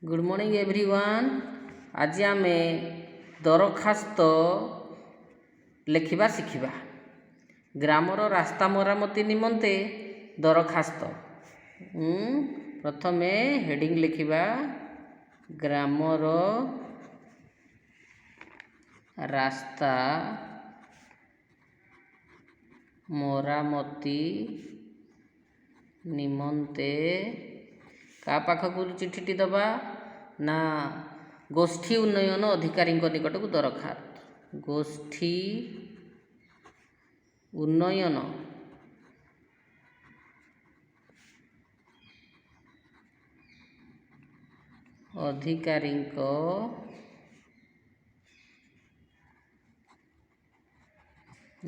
Good morning everyone. ଆଜି ଆମେ ଦରଖାସ୍ତ ଲେଖିବା ଶିଖିବା। ଗ୍ରାମର ରାସ୍ତା ମରାମତି ନିମନ୍ତେ ଦରଖାସ୍ତ। ପ୍ରଥମେ ହେଡ଼ିଙ୍ଗ ଲେଖିବା, ଗ୍ରାମର ରାସ୍ତା ମରାମତି ନିମନ୍ତେ। କାହା ପାଖକୁ ଚିଠିଟି ଦେବା ନା, ଗୋଷ୍ଠୀ ଉନ୍ନୟନ ଅଧିକାରୀଙ୍କ ନିକଟକୁ ଦରଖାସ୍ତ। ଗୋଷ୍ଠୀ ଉନ୍ନୟନ ଅଧିକାରୀଙ୍କ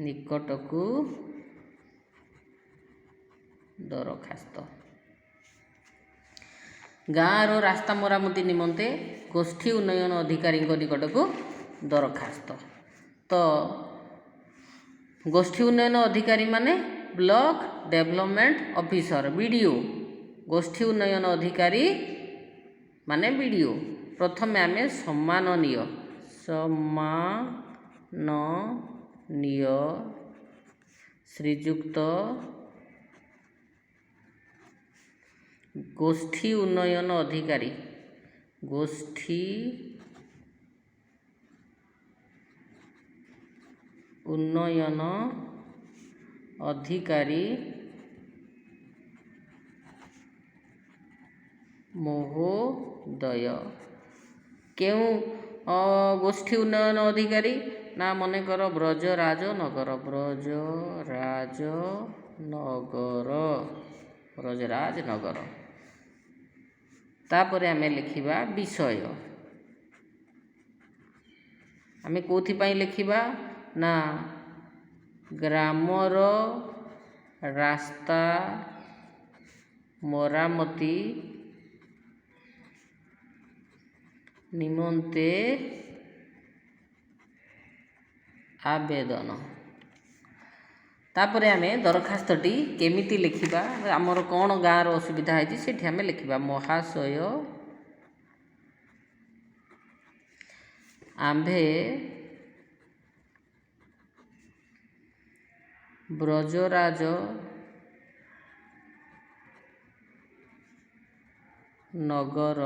ନିକଟକୁ ଦରଖାସ୍ତ। ଗାଁର ରାସ୍ତା ମରାମତି ନିମନ୍ତେ ଗୋଷ୍ଠୀ ଉନ୍ନୟନ ଅଧିକାରୀଙ୍କ ନିକଟକୁ ଦରଖାସ୍ତ। ତ ଗୋଷ୍ଠୀ ଉନ୍ନୟନ ଅଧିକାରୀ ମାନେ ବ୍ଲକ ଡେଭଲପମେଣ୍ଟ ଅଫିସର, ବିଡ଼ିଓ। ଗୋଷ୍ଠୀ ଉନ୍ନୟନ ଅଧିକାରୀ ମାନେ ବିଡ଼ିଓ। ପ୍ରଥମେ ଆମେ ସମ୍ମାନନୀୟ, ସମ୍ମାନନୀୟ ଶ୍ରୀଯୁକ୍ତ ଗୋଷ୍ଠୀ ଉନ୍ନୟନ ଅଧିକାରୀ, ଗୋଷ୍ଠୀ ଉନ୍ନୟନ ଅଧିକାରୀ ମହୋଦୟ। କେଉଁ ଗୋଷ୍ଠୀ ଉନ୍ନୟନ ଅଧିକାରୀ ନା, ମନେକର ବ୍ରଜରାଜନଗର, ବ୍ରଜରାଜନଗର, ବ୍ରଜରାଜନଗର। ତାପରେ ଆମେ ଲେଖିବା ବିଷୟ। ଆମେ କେଉଁଥିପାଇଁ ଲେଖିବା ନା, ଗ୍ରାମର ରାସ୍ତା ମରାମତି ନିମନ୍ତେ ଆବେଦନ। ତାପରେ ଆମେ ଦରଖାସ୍ତଟି କେମିତି ଲେଖିବା, ଆମର କ'ଣ ଗାଁର ଅସୁବିଧା ହେଇଛି ସେଠି ଆମେ ଲେଖିବା। ମହାଶୟ, ଆମ୍ଭେ ବ୍ରଜରାଜ ନଗର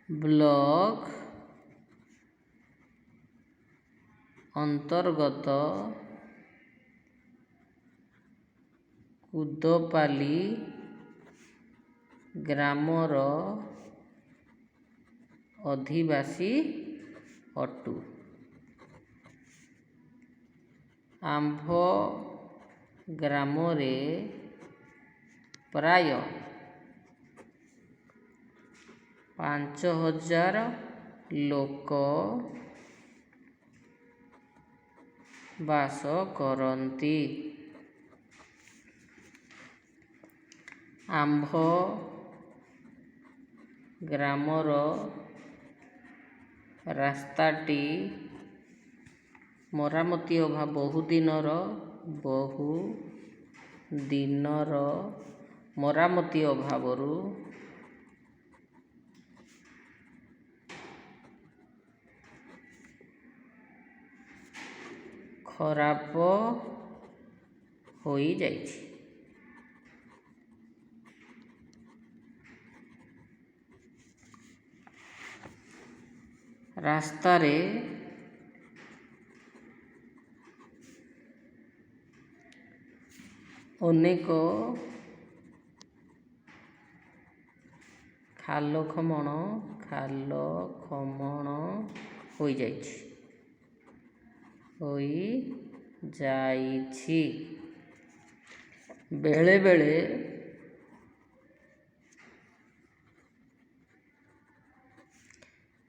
ବ୍ଲକ ଅନ୍ତର୍ଗତ କୁଦପାଲି ଗ୍ରାମର ଅଧିବାସୀ ଅଟୁ। ଆମ୍ଭ ଗ୍ରାମରେ ପ୍ରାୟ 5000 ଲୋକ ବାସ କରନ୍ତି। ଆମ୍ଭ ଗ୍ରାମର ରାସ୍ତାଟି ମରାମତି ଅଭାବ ବହୁ ଦିନର, ବହୁ ଦିନର ମରାମତି ଅଭାବରୁ ଖରାପ ହୋଇଯାଇଛି। ରାସ୍ତାରେ ଅନେକ ଖାଲ ଖମଣ, ଖାଲ ଖମଣ ହୋଇଯାଇଛି, ହୋଇଯାଇଛି। ବେଳେବେଳେ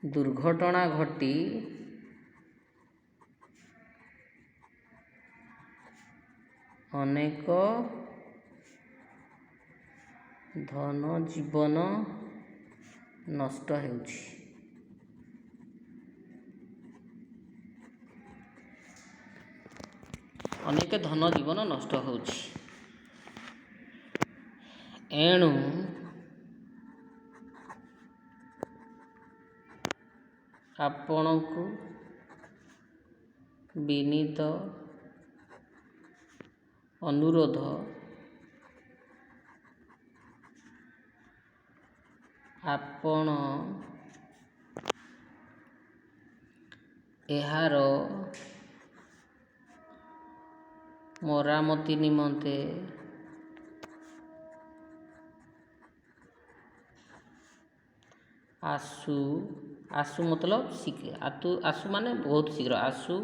ଦୁର୍ଘଟଣା ଘଟି ଅନେକ ଧନ ଜୀବନ ନଷ୍ଟ ହେଉଛି। ଅନେକ ଧନ ଜୀବନ ନଷ୍ଟ ହେଉଛି। ଏଣୁ ଆପଣଙ୍କୁ ବିନୀତ ଅନୁରୋଧ, ଆପଣ ଏହାର ମରାମତି ନିମନ୍ତେ ଆଶୁ, ଆଶୁ ମତଲବ ଆଶୁ ମାନେ ବହୁତ ଶୀଘ୍ର, ଆଶୁ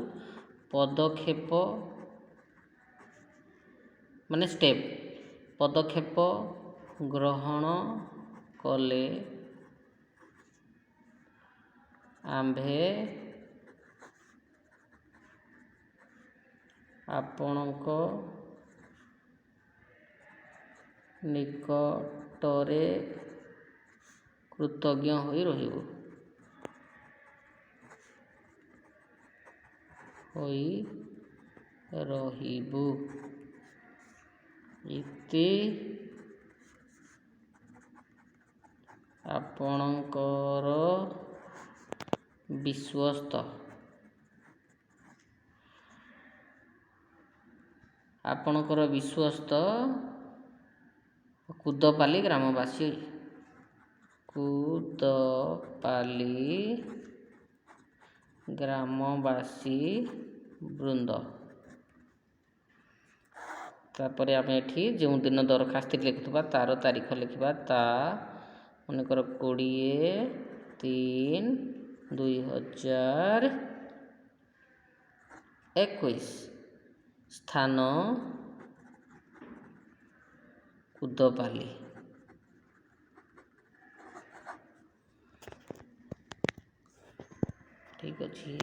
ପଦକ୍ଷେପ ମାନେ ଷ୍ଟେପ୍, ପଦକ୍ଷେପ ଗ୍ରହଣ କଲେ ଆମ୍ଭେ ଆପଣଙ୍କ ନିକଟରେ କୃତଜ୍ଞ ହୋଇ ରହିବୁ, ହୋଇ ରହିବୁ। ଇତି ଆପଣଙ୍କର ବିଶ୍ୱସ୍ତ, ଆପଣଙ୍କର ବିଶ୍ୱସ୍ତ କୁଦପାଲି ଗ୍ରାମବାସୀ, କୁଦପାଲି ଗ୍ରାମବାସୀ ବୃନ୍ଦ। ତାପରେ ଆମେ ଏଠି ଯେଉଁ ଦିନ ଦରଖାସ୍ତ ଲେଖୁଥିବା ତାର ତାରିଖ ଲେଖିବା। ତା ମନେକର 20/3/2021, ସ୍ଥାନ କୁଦପାଲି। ଠିକ୍ ଅଛି।